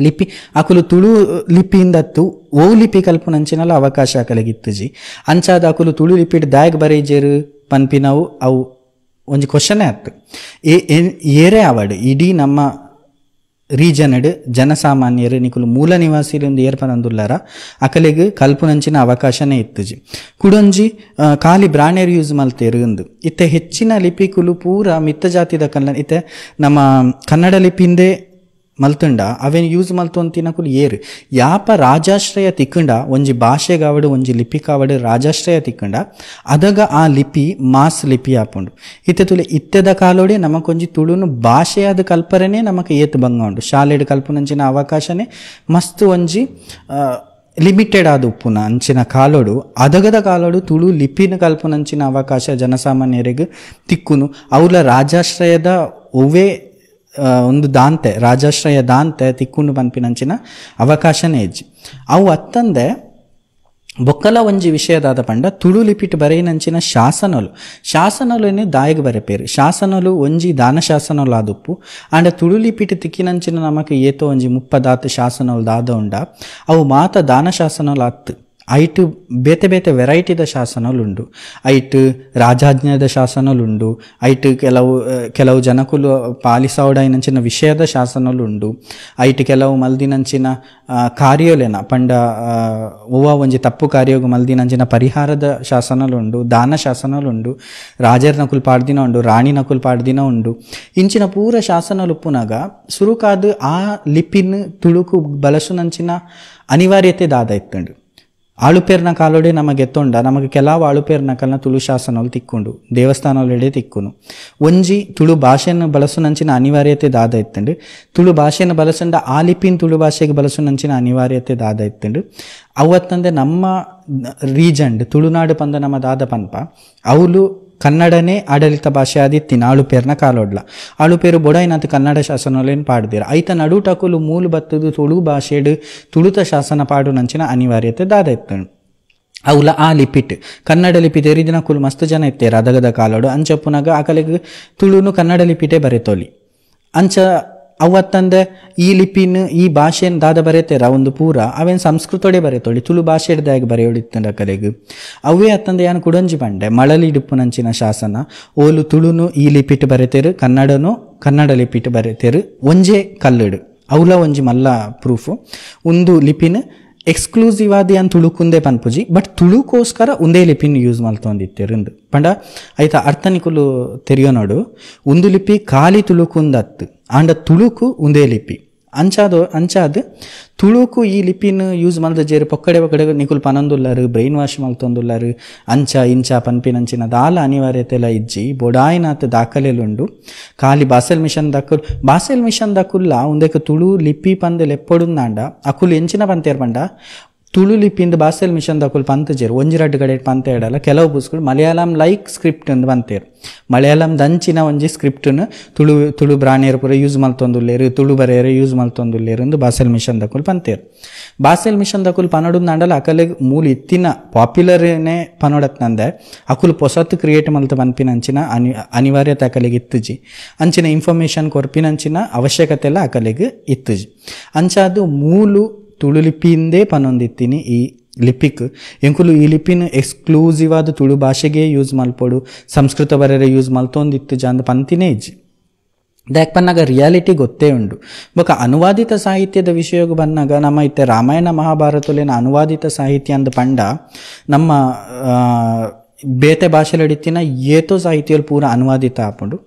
ಲಿಪಿ ಅಕುಲು ತುಳು ಲಿಪಿಯಿಂದತ್ತು ಓ ಲಿಪಿ ಕಲ್ಪನಂಚಿನಲ ಅವಕಾಶ ಅಕಲೆಗೆ ಇತ್ತುಜಿ. ಅಂಚಾದ ಅಕುಲು ತುಳು ಲಿಪಿಡ್ ದಾಯಗ್ ಬರೆಜೇರು ಪನ್ಪಿನವು ಅವು ಒಂಜಿ ಕ್ವಶನೇ ಆತು. ಏರೇ ಆವಡ್ ಇಡೀ ನಮ್ಮ ರೀಜನ್ಡ್ ಜನಸಾಮಾನ್ಯರು ನಿಕುಲು ಮೂಲ ನಿವಾಸಿಲು ಏರ್ಪನಂದುಲ್ಲಾರ ಅಕಲೆಗ್ ಕಲ್ಪನಂಚಿನ ಅವಕಾಶನೇ ಇತ್ತುಜಿ. ಕುಡೊಂಜಿ ಖಾಲಿ ಬ್ರಾಣೇರು ಯೂಸ್ ಮಲ್ತೇರು ಇಂದು ಇತ್ತೆ ಹೆಚ್ಚಿನ ಲಿಪಿಕುಲು ಪೂರ ಮಿತ್ತ ಜಾತಿದ ಕಲ್ಲ ಇತ್ತೆ ನಮ್ಮ ಕನ್ನಡ ಲಿಪಿಂದೇ ಮಲ್ತುಂಡ ಅವೇನು ಯೂಸ್ ಮಲ್ತೊಂತಿನಕುಲು ಏರು ಯಾಪ ರಾಜಾಶ್ರಯ ತಿಕ್ಕಂಡ ಒಂಜಿ ಭಾಷೆಗಾವಡು ಒಂಜಿ ಲಿಪಿ ಕಾವಡು ರಾಜಾಶ್ರಯ ತಿಕ್ಕಂಡ ಅದಗ ಆ ಲಿಪಿ ಮಾಸ್ ಲಿಪಿ ಆಪುಂಡು. ಇತ್ತೆ ತುಲೆ ಇತ್ತೆದ ಕಾಲೋಡೆ ನಮಕೊಂಜಿ ತುಳುನು ಭಾಷೆಯಾದ ಕಲ್ಪರನೇ ನಮಕ್ ಏತ್ ಭಂಗ ಉಂಡು. ಶಾಲೆಡ್ ಕಲ್ಪುನಂಚಿನ ಅವಕಾಶನೇ ಮಸ್ತ್ ಒಂಜಿ ಲಿಮಿಟೆಡ್ ಆದ ಉಪ್ಪುನ ಅಂಚಿನ ಕಾಲೋಡು ಅದಗದ ಕಾಲೋಡು ತುಳು ಲಿಪಿನ ಕಲ್ಪುನಂಚಿನ ಅವಕಾಶ ಜನಸಾಮಾನ್ಯರಿಗೆ ತಿಕ್ಕುನು. ಅವಲ ರಾಜಾಶ್ರಯದ ಒವ್ವೇ ಒಂದು ದಾಂತೆ ರಾಜಾಶ್ರಯ ದಾಂತೆ ತಿಕ್ಕುಂಡು ಪನ್ಪಿನಂಚಿನ ಅವಕಾಶನೇ ಇಜ್ಜಿ. ಅವು ಅತ್ತಂದೆ ಬೊಕ್ಕಲ ಒಂಜಿ ವಿಷಯದಾದ ಪಂಡ ತುಳು ಲಿಪಿಟ್ ಬರೆಯಿನಂಚಿನ ಶಾಸನಲು ಶಾಸನಲುನೆ ದಾಯಗ್ ಬರೆಪೇರು. ಶಾಸನಲು ಒಂಜಿ ದಾನ ಶಾಸನಲು ಆದುಪ್ಪು ಆಂಡ ತುಳು ಲಿಪಿಟ್ ತಿಕ್ಕಿನಂಚಿನ ನಮಕ್ ಏತೋ ಒಂಜಿ 30 ಶಾಸನಲು ದಾದ ಉಂಡ ಅವು ಮಾತ ದಾನ ಶಾಸನಲು ಅತ್ತು. ಐಟ್ ಬೇತೆ ಬೇತೆ ವೆರೈಟಿದ ಶಾಸನಲುಂಡು. ಐಟ್ ರಾಜಾಜ್ಞದ ಶಾಸನಲುಂಡು. ಐಟ್ ಕೆಲವು ಕೆಲವು ಜನಕುಲು ಪಾಲಿಸವಡೈನಂಚಿನ ವಿಷಯದ ಶಾಸನಲುಂಡು. ಐಟ್ ಕೆಲವು ಮಲ್ದಿನಂಚಿನ ಕಾರ್ಯಲೆನ ಪಂಡ ಒವ್ವ ಒಂಜಿ ತಪ್ಪು ಕಾರ್ಯೋಗು ಮಲ್ದಿನಂಚಿನ ಪರಿಹಾರದ ಶಾಸನಲುಂಡು, ದಾನ ಶಾಸನಲುಂಡು, ರಾಜರ ನಕುಲು ಪಾಡ್ದಿನ ಉಂಡು, ರಾಣಿ ನಕುಲು ಪಾಡ್ದಿನ ಉಂಡು. ಇಂಚಿನ ಪೂರ ಶಾಸನಲುಪ್ಪುನಾಗ ಸುರುಕಾದ ಆ ಲಿಪಿನ್ ತುಳುಕು ಬಳಸುನಂಚಿನ ಅನಿವಾರ್ಯತೆ ದಾದ ಇತ್ತುಂಡು. ಆಳುಪೇರ್ನ ಕಾಲೋಡೆ ನಮಗೆ ಎತ್ತೊಂಡ ನಮಗೆ ಕೆಲವು ಆಳುಪೇರ್ನ ಕಾಲನ ತುಳು ಶಾಸನಗಳು ತಿಕ್ಕೊಂಡು ದೇವಸ್ಥಾನಗಳೆಡೆ ತಿಕ್ಕುನು. ಒಂಜಿ ತುಳು ಭಾಷೆಯನ್ನು ಬಳಸುನಂಚಿನ ಅನಿವಾರ್ಯತೆ ದಾದ ಇತ್ತುಂಡು. ತುಳು ಭಾಷೆಯನ್ನು ಬಳಸಂಡ ಆ ಲಿಪಿನ ತುಳು ಭಾಷೆಗೆ ಬಳಸುನಂಚಿನ ಅನಿವಾರ್ಯತೆ ದಾದ ಇತ್ತುಂಡು. ಅವತ್ತಂದೆ ನಮ್ಮ ರೀಜನ್ಡ್ ತುಳುನಾಡು ಪಂದ ನಮ್ಮ ದಾದ ಪನ್ಪ ಅವಳು ಕನ್ನಡನೇ ಆಡಳಿತ ಭಾಷೆ ಆದಿತ್ತಿನ ಆಳುಪೇರ್ನ ಕಾಲೋಡ್ಲ ಆಳುಪೇರು ಬೊಡೈನಾಥ ಕನ್ನಡ ಶಾಸನಲೇನು ಪಾಡ್ದಿರ ಐತ ನಡುಟಕುಲು ಮೂಲು ಬತ್ತದು ತುಳು ಭಾಷೆಡು ತುಳುತ ಶಾಸನ ಪಾಡುನಂಚಿನ ಅನಿವಾರ್ಯತೆ ದಾದ ಇತ್ತು. ಅವಲ ಆ ಲಿಪಿಟ್ ಕನ್ನಡ ಲಿಪಿ ತೆರಿದಿನ ಕುಲು ಮಸ್ತ್ ಜನ ಇತ್ತೇರು ಅದಗದ ಕಾಲೋಡು. ಅಂಚಪ್ಪುನಾಗ ಆ ಕಲೆಗೆ ತುಳುನು ಕನ್ನಡ ಲಿಪಿಟೇ ಬರೆತೋಲಿ. ಅಂಚ ಅವತ್ತಂದೆ ಈ ಲಿಪಿನ ಈ ಭಾಷೆನ ದಾದ ಬರೆತೇರ ಒಂದು ಪೂರ ಅವೇನು ಸಂಸ್ಕೃತೋಡೆ ಬರೆತೋಳಿ ತುಳು ಭಾಷೆಡ್ದಾಗ ಬರೆಯೋಡಿತ್ತಂಡ ಕಲೆಗ್ ಅವೇ ಅತ್ತಂದೆ ಯಾನು ಕುಡಂಜಿ ಪಂಡೆ ಮಳಲಿಡುಪ್ಪುನಂಚಿನ ಶಾಸನ ಓಲು ತುಳುನು ಈ ಲಿಪಿಟ್ ಬರೆತೇರು ಕನ್ನಡನು ಕನ್ನಡ ಲಿಪಿಟ್ ಬರೆತೇರು ಒಂಜೇ ಕಲ್ಲುಡು ಅವಲ ಒಂಜಿ ಮಲ್ಲ ಪ್ರೂಫು. ಒಂದು ಲಿಪಿನ ಎಕ್ಸ್ಕ್ಲೂಸಿವ್ ಆದ ಯಾನ್ ತುಳುಕುಂದೇ ಪನ್ಪುಜಿ ಬಟ್ ತುಳುಕೋಸ್ಕರ ಒಂದೇ ಲಿಪಿನ ಯೂಸ್ ಮಲ್ತೊಂದಿತ್ತೇರು ಇಂದು ಪಂಡ ಐತ ಅರ್ಥನಿಕುಲು ತೆರಿಯೋ ನೋಡು. ಒಂದು ಲಿಪಿ ಖಾಲಿ ತುಳುಕುಂದತ್ತು ಆಂಡ ತುಳುಕು ಒಂದೇ ಲಿಪಿ ಅಂಚಾದ ತುಳುಕು ಈ ಲಿಪಿನ ಯೂಸ್ ಮಲ್ದ ಜೇರು ಪೊಕ್ಕಡೆ ಪೊಕ್ಕಡೆ ನಿಕುಲು ಪನೊಂದುಲ್ಲಾರು ಬ್ರೈನ್ ವಾಶ್ ಮಲ್ತೊಂದುಲ್ಲಾರು ಅಂಚ ಇಂಚ ಪನ್ಪಿನಂಚಿನ ದಾಲ ಅನಿವಾರ್ಯತೆಲ ಇಜ್ಜಿ ಬೊಡಾಯಿನಾತ್ ದಾಖಲೆಲುಂಡು. ಖಾಲಿ ಬಾಸೆಲ್ ಮಿಷನ್ ದಕ್ಕುಲ್ ಬಾಸೆಲ್ ಮಿಷನ್ ದಕ್ಕುಲ್ಲ ಒಂದಕ್ಕೆ ತುಳು ಲಿಪಿ ಪಂದ್ ಲೆಪ್ಪೊಡುಂದಾಂಡ ಅಕುಲು ಎಂಚಿನ ಪಂತೇರ್ ಪಂಡ ತುಳು ಲಿಪಿಂದ ಬಾಸೆಲ್ ಮಿಷನ್ ದಕ್ಕುಲು ಪಂತ ಜೇರು ಒಂಜಿ ರಡ್ಡು ಕಡೆ ಪಂತ ಇಡಲ್ಲ ಕೆಲವು ಪುಸ್ಕುಲು ಮಲಯಾಳಂ ಲೈಕ್ ಸ್ಕ್ರಿಪ್ಟ್ ಅಂದ್ ಪಂತೇರು ಮಲಯಾಳಂ ದಂಚಿನ ಒಂಜಿ ಸ್ಕ್ರಿಪ್ಟ್ನು ತುಳು ತುಳು ಬ್ರಾಣಿಯರು ಪೂರ ಯೂಸ್ ಮಲ್ತೊಂದುಲ್ಲೇರು ತುಳು ಬರೆಯರು ಯೂಸ್ ಮಲ್ತೊಂದುಲ್ಲೇರು ಅಂದು ಬಾಸೆಲ್ ಮಿಷನ್ ದಕ್ಕುಲು ಪಂತೇರು. ಬಾಸೆಲ್ ಮಿಷನ್ ದಕ್ಕುಲು ಪನೊಡುಂದಾಂಡಲ ಅಕಲೆಗ್ ಮೂಲ ಇತ್ತಿನ ಪಾಪ್ಯುಲರ್ನೇ ಪನೊಡತ್ನಂದೆ ಅಕುಲು ಪೊಸತ್ತು ಕ್ರಿಯೇಟ್ ಮಲ್ತ ಪನ್ಪಿನಂಚಿನ ಅನಿವಾರ್ಯತೆ ಅಕಲೆಗ್ ಇತ್ತುಜಿ. ಅಂಚಿನ ಇನ್ಫಾರ್ಮೇಷನ್ ಕೊರ್ಪಿನಂಚಿನ ಅವಶ್ಯಕತೆ ಎಲ್ಲ ಅಕಲೆಗ್ ಇತ್ತುಜಿ. ಅಂಚಾದು ಮೂಲು ತುಳು ಲಿಪಿಯಿಂದೇ ಪನೊಂದಿತ್ತೀನಿ ಈ ಲಿಪಿಕ್ ಎಂಕುಲು ಈ ಲಿಪಿನ ಎಕ್ಸ್ಕ್ಲೂಸಿವ್ ಆದ ತುಳು ಭಾಷೆಗೆ ಯೂಸ್ ಮಲ್ಪೊಡು ಸಂಸ್ಕೃತ ಬರೆರೆ ಯೂಸ್ ಮಲ್ತೊಂದಿತ್ತು ಜಾಂದ ಪಂತಿನೇ ಇಜ್ಜಿ. ದಾಕ್ ಪನ್ನಾಗ ರಿಯಾಲಿಟಿ ಗೊತ್ತೇ ಉಂಡು. ಬೊಕ ಅನುವಾದಿತ ಸಾಹಿತ್ಯದ ವಿಷಯಕ್ಕೆ ಬನ್ನಾಗ ನಮ್ಮ ಇತ್ತೆ ರಾಮಾಯಣ ಮಹಾಭಾರತಲೇನ ಅನುವಾದಿತ ಸಾಹಿತ್ಯ ಅಂದ ಪಂಡ ನಮ್ಮ ಬೇತೆ ಭಾಷೆಲಡಿತ್ತಿನ ಏತೋ ಸಾಹಿತ್ಯಲು ಪೂರ ಅನುವಾದಿತ ಆಪುಂಡು.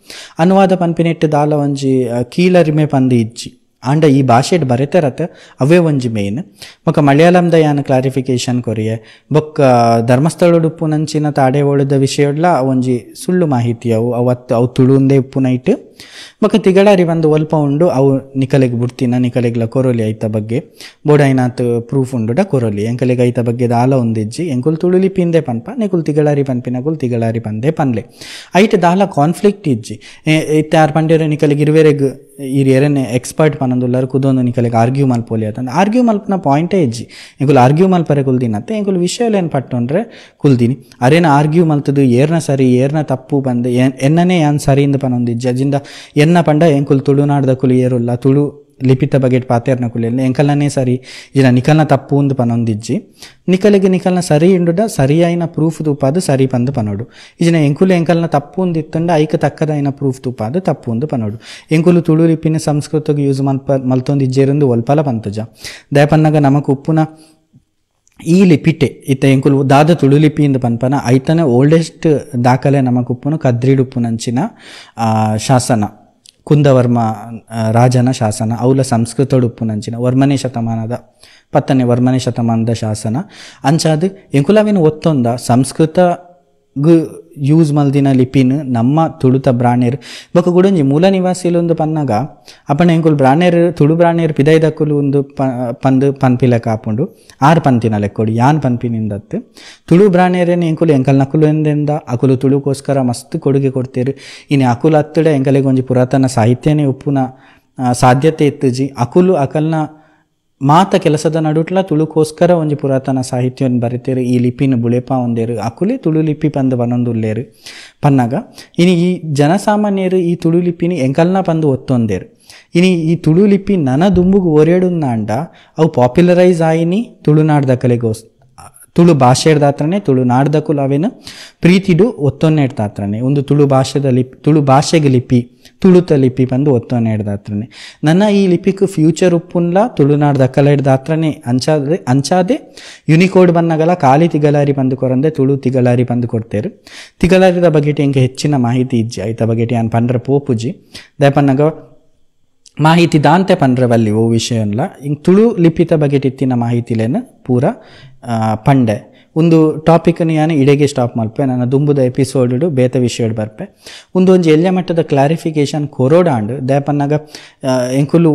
ಅನುವಾದ ಪನ್ಪಿನೆಟ್ಟು ದಾಲ ಒಂಜಿ ಕೀಲರಿಮೆ ಪಂದು ಇಜ್ಜಿ. ಆಂಡ ಈ ಭಾಷೆಡ್ ಬರೆತರತ ಅವೇ ಒಂಜಿ ಮೇನ್ ಬೊಕ್ಕ ಮಲಯಾಳಂದ ಯಾನ್ ಕ್ಲಾರಿಫಿಕೇಶನ್ ಕೊರಿಯೆ ಬೊಕ್ಕ ಧರ್ಮಸ್ಥಳಡ್ ಉಪ್ಪುನಂಚಿನ ತಾಡೆವೋಳದ ವಿಷಯಡ್ಲ ಒಂಜಿ ಸುಳ್ಳು ಮಾಹಿತಿ ಅವು ಅವತ್ತು ಅವು ತುಳುಂದೇ ಉಪ್ಪುನೈಟ್ ಬೊಕ್ಕ ತಿಗಳಾರಿ ಬಂದು ಒಲ್ಪ ಉಂಡು ಅವು ನಿಕಲೆಗ್ ಬುಡ್ತಿನ ನಿಕಲೆಗ್ಲ ಕೊರೊಲಿ ಐತ ಬಗ್ಗೆ ಬೋಡೈನಾತ್ ಪ್ರೂಫ್ ಉಂಡುಡ ಕೊರೊಲಿ ಎಂಕಲೆಗ್ ಐತ ಬಗ್ಗೆ ದಾಲ ಒಂದಿಜ್ಜಿ ಎಂಕುಲು ತುಳು ಲಿಪಿಂದೆ ಪನ್ಪ ನಿಕುಲು ತಿಗಳಾರಿ ಪನ್ಪಿನಕುಲು ತಿಗಳಾರಿ ಪಂದೇ ಪನ್ಲೆ ಐಟ್ ದಾಲ ಕಾನ್ಫ್ಲಿಕ್ಟ್ ಇಜ್ಜಿ ಇತ್ತೆ ಆರ್ ಪಂಡೇರೆ ನಿಕಲೆಗ್ ಇರುವೆರೆಗ್ ಈ ಎರನೆ ಎಕ್ಸ್ಪರ್ಟ್ ಪನೊಂದುಲ್ಲಾರ್ ಕುದೊಂದು ನಿಕಲೆಗ್ ಆರ್ಗ್ಯೂ ಮಲ್ಪೊಲಿ ಅತಂದ್ ಆರ್ಗ್ಯೂ ಮಲ್ಪನ ಪಾಯಿಂಟೇ ಇಜ್ಜಿ ಎಂಕುಲು ಆರ್ಗ್ಯೂ ಮಲ್ಪರೆ ಕುಲ್ದಿನತ್ತೆ ಎಂಕುಲು ವಿಷಯಲೇನು ಪಟ್ಟೊಂಡ್ರೆ ಕುಲ್ದಿನಿ ಅರೇನ ಆರ್ಗ್ಯೂ ಮಲ್ತದು ಏರ್ನ ಸರಿ ಏರ್ನ ತಪ್ಪು ಬಂದು ಎನ್ನನೇ ಯಾನ್ ಸರಿ ಇಂದ ಪನೊಂದಿಜ್ಜಿ ಅಜಿಂದ ಎನ್ನ ಪಂಡ ಎಂಕುಲು ತುಳುನಾಡ್ದಕುಲು ಏರುಲ್ಲ ತುಳು ಲಿಪಿತ ಬಗೆಟ್ ಪಾತೇರ್ನ ಕುಲೆಲ್ಲ ಎಂಕಲ್ನೇ ಸರಿ ಇಜಿನ ನಿಕಲ್ನ ತಪ್ಪು ಉಂದು ಪನೊಂದಿಜ್ಜಿ ನಿಕಲಿಗೆ ನಿಕಲ್ನ ಸರಿ ಇಂಡುಡ ಸರಿಯಾಯಿನ ಪ್ರೂಫ್ ತೂಪಾದು ಸರಿ ಪಂದು ಪನೋಡು ಇಜಿನ ಎಂಕುಲು ಎಂಕಲ್ನ ತಪ್ಪು ಉಂದಿತ್ತಂಡ ಐಕ ತಕ್ಕದಾಯಿನ ಪ್ರೂಫ್ ತೂಪಾದು ತಪ್ಪು ಉಂದು ಪನೋಡು ಎಂಕುಲು ತುಳು ಲಿಪಿನ ಸಂಸ್ಕೃತಕ್ಕೆ ಯೂಸ್ ಮಲ್ತೊಂದಿಜ್ಜೇರುಂದು ಒಲ್ಪಲ ಪಂತುಜ ದಯಪನ್ನಗ ನಮಕ್ ಉಪ್ಪುನ ಈ ಲಿಪಿಟೆ ಇತ್ತ ಎಂಕುಲು ದಾದ ತುಳು ಲಿಪಿಯಿಂದ ಪನ್ಪನ ಐತನೆ ಓಲ್ಡೆಸ್ಟ್ ದಾಖಲೆ ನಮಕ್ ಉಪ್ಪುನು ಕದ್ರಿಡುಪ್ಪುನಂಚಿನ ಶಾಸನ ಕುಂದವರ್ಮ ರಾಜನ ಶಾಸನ ಅವಲ ಸಂಸ್ಕೃತಡು ಉಪ್ಪುನಂಚಿನ ವರ್ಮನೇ ಶತಮಾನದ 10ನೇ ವರ್ಮನೇ ಶತಮಾನದ ಶಾಸನ ಅಂಚಾದ ಎಂಕುಲವೇನು ಒತ್ತೊಂದ ಸಂಸ್ಕೃತ ಯೂಸ್ ಮಲ್ದಿನ ಲಿಪಿನ ನಮ್ಮ ತುಳುತ ಬ್ರಾಣೇರ್ ಬೊಕ್ಕ ಗುಡಂಜಿ ಮೂಲ ನಿವಾಸಿಲೊಂದು ಪನ್ನಗ ಅಪ್ಪಣ ಎಂಕುಲು ಬ್ರಾಣೇರ್ ತುಳು ಬ್ರಾಣೇರ್ ಪಿದೈದಕ್ಕುಲು ಒಂದು ಪಂದು ಪನ್ಪಿಲೆಕ್ಕ ಆಪುಂಡು ಆರ್ ಪಂತಿನ ಲೆಕ್ಕೊಡು ಯಾನ್ ಪನ್ಪಿನಿಂದತ್ತು ತುಳು ಬ್ರಾಣೇರೇನು ಎಂಕುಲು ಎಂಕಲ್ನಕುಲು ಎಂದೆಂದ ಅಕುಲು ತುಳುಕೋಸ್ಕರ ಮಸ್ತ್ ಕೊಡುಗೆ ಕೊಡ್ತೇರು ಇನ್ನು ಅಕುಲು ಅತ್ತಡೆ ಎಂಕಲೆಗೆ ಒಂಜಿ ಪುರಾತನ ಸಾಹಿತ್ಯನೇ ಉಪ್ಪುನ ಸಾಧ್ಯತೆ ಇತ್ತುಜಿ ಅಕುಲು ಅಕಲ್ನ ಮಾತ ಕೆಲಸದ ನಡುಟ್ಲ ತುಳುಕೋಸ್ಕರ ಒಂಜಿ ಪುರಾತನ ಸಾಹಿತ್ಯವನ್ನು ಬರೆತೇರು ಈ ಲಿಪಿನ ಬುಳೆಪ ಒಂದೇರು ಅಕುಲೆ ತುಳು ಲಿಪಿ ಪಂದು ಬನೊಂದುಲ್ಲೇರು ಪನ್ನಾಗ ಇನಿ ಈ ಜನಸಾಮಾನ್ಯರು ಈ ತುಳು ಲಿಪಿನಿ ಎಂಕಲ್ನ ಪಂದು ಒತ್ತೊಂದೇರು ಇನಿ ಈ ತುಳು ಲಿಪಿ ನನ ದುಂಬುಗು ಒರೇಡುಂದಾಂಡ ಅವು ಪಾಪ್ಯುಲರೈಸ್ ಆಯಿನಿ ತುಳುನಾಡ್ದಕಲೆಗೋಸ್ ತುಳು ಭಾಷೆಡ್ದಾತ್ರನೇ ತುಳುನಾಡ್ದಕುಲು ಅವೇನು ಪ್ರೀತಿಡು ಒತ್ತೊನ್ನೆಡ್ತಾತ್ರನೇ ಒಂದು ತುಳು ಭಾಷೆದ ಲಿಪಿ ತುಳು ಭಾಷೆಗೆ ಲಿಪಿ ತುಳುತ ಲಿಪಿ ಬಂದು ಒತ್ತೊನ್ನೆಡ್ದಾತ್ರನೇ ನನ್ನ ಈ ಲಿಪಿಗೆ ಫ್ಯೂಚರ್ ಉಪ್ಪುನ್ಲ ತುಳುನಾಡ್ದಕ್ಕಲೆಡ್ದಾತ್ರನೇ ಅಂಚಾದೆ ಅಂಚಾದೆ ಯುನಿಕೋಡ್ ಬನ್ನಗಲ ಖಾಲಿ ತಿಗಳಾರಿ ಬಂದು ಕೊರಂದೆ ತುಳು ತಿಗಳಾರಿ ಬಂದು ಕೊಡ್ತೇರು ತಿಗಳಾರಿದ ಬಗೆಟ್ ಎಂಗೆ ಹೆಚ್ಚಿನ ಮಾಹಿತಿ ಇಜ್ಜಿ ಐತ ಬಗೆಟ್ ಯಾನ್ ಪಂಡ್ರ ಪೋಪುಜಿ ದಯಪನ್ನಗ ಮಾಹಿತಿ ದಾಂತೆ ಪಂಡ್ರವಲ್ಲಿ ಓ ವಿಷಯನ್ಲ ಇಂಗ್ ತುಳು ಲಿಪಿತ ಬಗೆಟ್ ಇತ್ತಿನ ಮಾಹಿತಿಲೇನು ಪೂರ ಪಂಡೆ ಒಂದು ಟಾಪಿಕ್ನು ಯಾನು ಇಡೆಗೆ ಸ್ಟಾಪ್ ಮಲ್ಪೆ ನನ್ನ ದುಂಬುದ ಎಪಿಸೋಡು ಬೇತ ವಿಷಯಡ್ ಬರ್ಪೆ ಒಂದು ಒಂಜಿ ಎಲ್ಯ ಮಟ್ಟದ ಕ್ಲಾರಿಫಿಕೇಶನ್ ಕೊರೋಡಾಂಡ್ ದಯಪನ್ನಾಗ ಎಂಕುಲು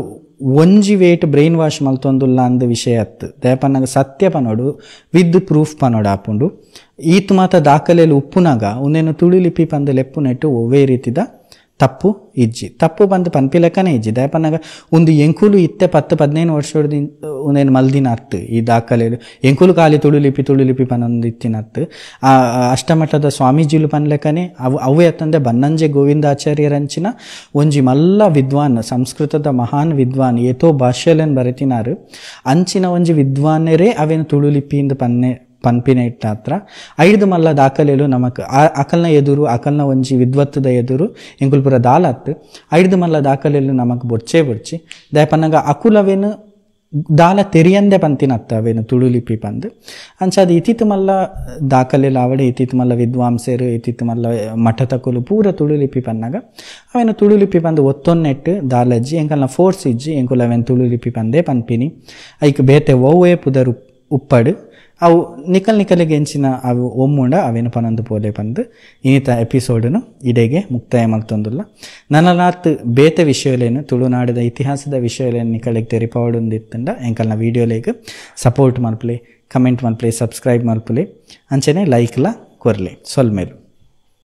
ಒಂಜಿ wait brain wash ಮಲ್ತೊಂದುಲ್ಲ ಅಂದ ವಿಷಯ ಅತ್ತು ದಯಪನ್ನಾಗ ಸತ್ಯ ಪನೋಡು ವಿದ್ ಪ್ರೂಫ್ ಪನೋಡು ಆಪುಂಡು ಈತ್ ಮಾತ ದಾಖಲೆಯಲ್ಲಿ ಉಪ್ಪುನಾಗ ಒಂದೇನು ತುಳು ಲಿಪಿ ಪಂದು ಲೆಪ್ಪುನೆಟ್ಟು ಒವ್ವೇ ರೀತಿದ ತಪ್ಪು ಇಜ್ಜಿ ತಪ್ಪು ಬಂದು ಪನ್ಪಿ ಲೆಕ್ಕನೇ ಇಜ್ಜಿ ದಯಪನ್ನಾಗ ಒಂದು ಎಂಕುಲು ಇತ್ತೆ 10 15 ವರ್ಷದ ಒಂದೇನು ಮಲ್ದಿನ ಅತ್ತು ಈ ದಾಖಲೆಲು ಎಂಕುಲು ಖಾಲಿ ತುಳು ಲಿಪಿ ತುಳು ಲಿಪಿ ಪನ್ನೊಂದು ಇತ್ತಿನ ಅತ್ತು ಆ ಅಷ್ಟಮಠದ ಸ್ವಾಮೀಜಿಲು ಪನ್ಲೆಕ್ಕನೆ ಅವು ಅವೇ ಅತ್ತಂದೆ ಬನ್ನಂಜೆ ಗೋವಿಂದಾಚಾರ್ಯರಂಚಿನ ಒಂಜಿ ಮಲ್ಲ ವಿದ್ವಾನ್ ಸಂಸ್ಕೃತದ ಮಹಾನ್ ವಿದ್ವಾನ್ ಏತೋ ಭಾಷೆಲೇನು ಬರೆತಿನಾರು ಅಂಚಿನ ಒಂಜಿ ವಿದ್ವಾನರೇ ಅವೇನು ತುಳು ಲಿಪಿಯಿಂದ ಪನ್ನೆ ಪನ್ಪಿನ ಇಟ್ಟಾತ್ರ ಐದು ಮಲ್ಲ ದಾಖಲೆಲು ನಮಕ್ ಅಕಲ್ನ ಎದುರು ಅಕಲ್ನ ಒಂಜಿ ವಿದ್ವತ್ತದ ಎದುರು ಎಂಕುಲ್ಪುರ ದಾಲತ್ತು ಐದು ಮಲ್ಲ ದಾಖಲೆಲು ನಮಕ್ ಬೊಡ್ಚೇ ಬೊಡ್ಚಿ ದಯಪನ್ನಗ ಅಕುಲವೇನು ದಾಲ ತೆರಿಯಂದೆ ಪಂತಿನತ್ತ ಅವೇನು ತುಳು ಲಿಪಿ ಪಂದು ಅಂಚಾದ ಇತಿತ್ ಮಲ್ಲ ದಾಖಲೆಲು ಆವಡೆ ಇತಿತ್ ಮಲ್ಲ ವಿದ್ವಾಂಸರು ಇತಿತ್ ಮಲ್ಲ ಮಠತಕುಲು ಪೂರ ತುಳು ಲಿಪಿ ಪನ್ನಾಗ ಅವೇನು ತುಳು ಲಿಪಿ ಪಂದು ಒತ್ತೊನ್ನೆಟ್ಟು ದಾಲಜ್ಜಿ ಎಂಕಲ್ನ ಫೋರ್ಸ್ ಇಜ್ಜಿ ಎಂಕುಲು ಅವೇನು ತುಳು ಲಿಪಿ ಪಂದೇ ಪನ್ಪಿನಿ ಐಕ್ ಬೇತೆ ಒವ್ವೇ ಪುದರು ಉಪ್ಪಡು ಅವು ನಿಕಲ್ ನಿಕಲಿಗೆ ಎಂಚಿನ ಅವು ಒಮ್ಮುಂಡ ಅವೇನು ಪನೊಂದು ಪೋಲೆ ಪಂದು ಇನ್ನಿತ ಎಪಿಸೋಡನು ಇಡೆಗೆ ಮುಕ್ತಾಯ ಮಲ್ತೊಂದುಲ್ಲ ನನಲಾತ್ ಬೇತೆ ವಿಷಯಲೇನು ತುಳುನಾಡಿದ ಇತಿಹಾಸದ ವಿಷಯಲೇನು ನಿಕಲಿಗೆ ತೆರಿಪಾವಡೊಂದಿತ್ತಂಡ ಎಂಕಲ್ನ ವೀಡಿಯೋಲೇಗ್ ಸಪೋರ್ಟ್ ಮಲ್ಪಲೆ ಕಮೆಂಟ್ ಮಲ್ಪಲೆ ಸಬ್ಸ್ಕ್ರೈಬ್ ಮಲ್ಪಲೆ ಅಂಚನೆ ಲೈಕ್ಲ ಕೊರ್ಲೆ ಸೊಲ್ಮೇಲು.